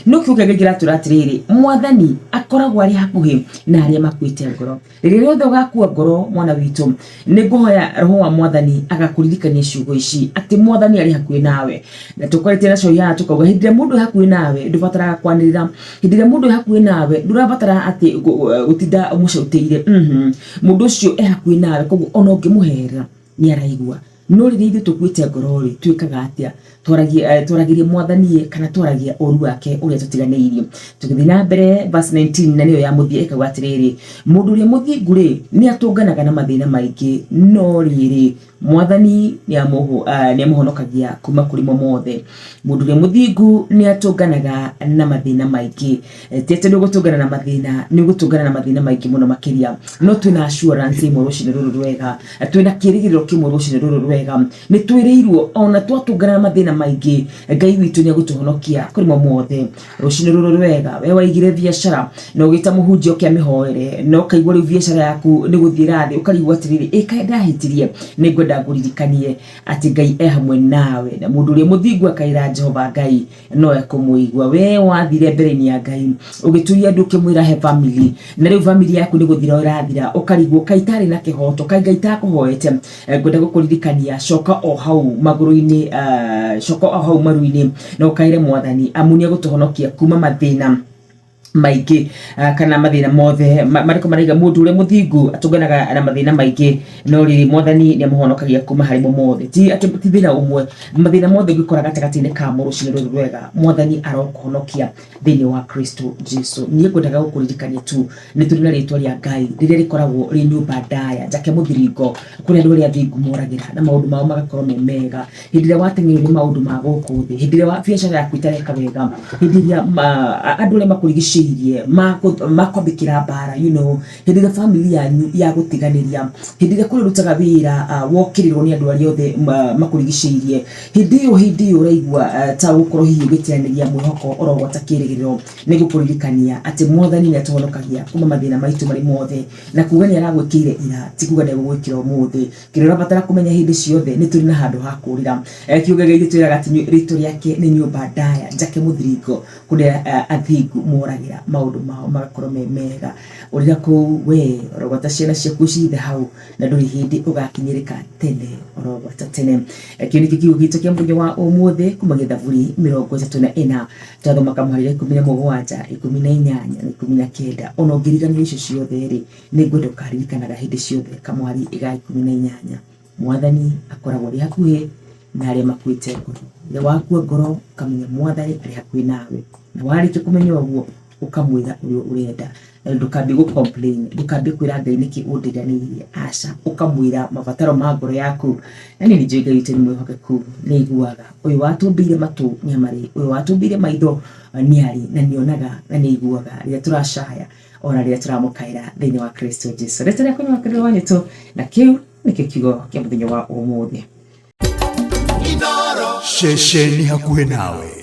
No kiugo kĩa Ngai kĩratwĩra atĩrĩrĩ, Mwathani akoragwo arĩ hakuhĩ na arĩa makuĩte ngoro. Rĩrĩa rĩothe ũgakua ngoro mwana witũ, nĩ ngũhoya roho wa Mwathani agakũririkania ciugo ici atĩ Mwathani arĩ hakuhĩ nawe. Na tũkoretie na cohi haha tũkauga hĩndĩ ĩrĩa mũndũ e hakuhĩ nawe ndũbataraga kwanĩrĩra, hĩndĩ ĩrĩa mũndũ e hakuhĩ nawe ndũrabatara atĩ gũtinda ũmũcautĩire. Mũndũ ũcio e hakuhĩ nawe koguo ona ũngĩmũherera nĩ araigua. No rĩrĩa ithuĩ tũkuĩte ngoro-rĩ, twĩkaga atĩa? Twaragia, eh, twaragĩria Mwathani kana twaragia ũru wake ũrĩa tũtiganĩirie? Tũgĩthiĩ na mbere verse 19 na nĩyo ya mũthia ĩkauga atĩrĩrĩ, mũndũ ũrĩa mũthingu-rĩ, nĩ atũnganaga na mathĩna maingĩ, no rĩrĩ, Mwathani nĩ amũhonokagia kuma kũrĩ mo mothe. Mũndũ ũrĩa mũthingu nĩ atũnganaga na mathĩna maingĩ. Ti atĩ ndũgũtũngana na mathĩna, nĩ ũgũtũngana na mathĩna maingĩ mũno makĩria, no twĩna assurance ĩmwe rũcinĩ rũrũ rwega, twĩna kĩrĩgĩrĩro kĩmwe rũcinĩ rũrũ rwega, nĩ twĩrĩirwo ona twatũngana na mathĩna maingĩ, Ngai witũ nĩ egũtũhonokia kũrĩ mo mothe. Rũcinĩ rũrũ rwega, we waigire biacara na ũgĩta mũhunjia ũke amĩhoere, na ũkaigua rĩu biacara yaku nĩ gũthiĩ ĩrathiĩ, ũkarigwo atĩrĩrĩ, ĩ kaĩ ndahĩtirie? Nĩ ngwenda ngũririkanie atĩ Ngai e hamwe nawe, na mũndũ ũrĩa mũthingu akaĩra Jehova Ngai, no ekũmũigua. We wathire mbere-inĩ ya Ngai ũgĩturia ndu ũkĩmwĩra he family, na rĩu family yaku nĩ gũthira ĩrathira, ũkarigwo kaĩ itarĩ na kĩhoto, kaĩ Ngai takũhoete. Ngwenda gũkũririkania, coka o hau magũrũ-inĩ, coka o hau maru-inĩ na ũkaĩre Mwathani, amu nĩ egũtũhonokia kuma mathĩna maingĩ kana mathĩna mothe. Marĩko maraiga mũndũ ũrĩa mũthingu atũnganaga na mathĩna maingĩ, no rĩrĩ Mwathani nĩ amũhonokagia kuma harĩ mo mothe. Ti atĩ ti thĩna ũmwe, mathĩna mothe ũngĩkora gatagatĩ-inĩ kamo rũcinĩ rũrũ rwega, Mwathani arokũhonokia thĩinĩ wa Kristo Jesu. Niĩ ngwendaga gũkũririkania tu nĩ tũrĩ na rĩtwa rĩa Ngai rĩrĩa rĩkoragwo rĩ nyũmba ndaya njake mũthiringo, kũrĩa andũ arĩa athingu moragĩra na maũndũ mao magakorwo me mega. Hĩndĩ ĩrĩa wateng'erio nĩ maũndũ ma gũkũ thĩ, hĩndĩ ĩrĩa biacara yaku ĩtareka wega, hĩndĩ ĩrĩa andũ arĩa makũrigicĩirie makwambĩkĩra mbara, you know, hĩndĩ ĩrĩa family yanyu yagũtiganĩria, hĩndĩ ĩrĩa kũrĩa ũrutaga wĩra wokĩrĩrwo nĩ andũ arĩa othe makũrigicĩirie, hĩndĩ ĩyo hĩndĩ ĩyo ũraigua ta ũgũkorwo hihi ũgĩteanĩria mwĩhoko orogwata kĩrĩgĩrĩro, nĩ ngũkũririkania atĩ Mwathani nĩ atũhonokagia kuma mathĩna maitũ marĩ mothe, na kuga nĩ aragwĩkĩire ira ti kuga nĩ egũgwĩkĩra ũmũthĩ. Kĩrĩa ũrabatara kũmenya hĩndĩ ciothe nĩ tũrĩ na handũ ha kũũrĩra. Kiugo gĩa gĩtwĩraga atĩ rĩtwa rĩake nĩ nyũmba ndaya njake mũthiringo, kũrĩa athingu moragĩra maũndũ mao magakorwo me mega. Ũrĩra kũu we orogota ciana ciaku ũcithe hau, na ndũrĩ hĩndĩ ũgakinyĩrĩka tene orogota tene. Kĩu nĩkĩo kiugo gitũ kĩa mũthenya wa ũmũthĩ kumagia Thaburi 34, twathoma kamũhari ga 17, 18 na 19. Ona ũngĩriganĩrwo icio ciothe rĩ, Nĩ ngwenda ũkaririkanaga hĩndĩ ciothe kamwari ga 18. Mwathani akoragwo arĩ hakuhĩ na arĩa makuĩte ngoro. Rĩrĩa wakua ngoro ũkamenya Mwathani arĩ hakuhĩ nawe. Na warĩkia kũmenya ũguo ũkamwĩra ũrĩa ũrenda. Na ndũkambie gũ complain, ndũkambie kwĩra Ngai nĩkĩ ũndiganĩirie, aca, ũkamwĩra mabataro ma ngoro yaku. Na niĩ nĩ njũĩ Ngai witũ nĩ mwĩhokeku, nĩ aiguaga. Ũyũ watũmbĩire matũ nĩ amarĩ, ũyũ watũmbĩire maitho nĩ arĩ, na nĩ onaga na nĩ aiguaga rĩrĩa tũracaya. Ona rĩrĩa tũramũkaĩra thĩinĩ wa Kristo Jesu. Rĩtwa rĩakwa nĩ Wakĩrĩ Wanyitũ, na kĩu nĩkĩo kiugo kĩa mũthenya wa ũmũthĩ. Ceceni hakuhĩ nawe.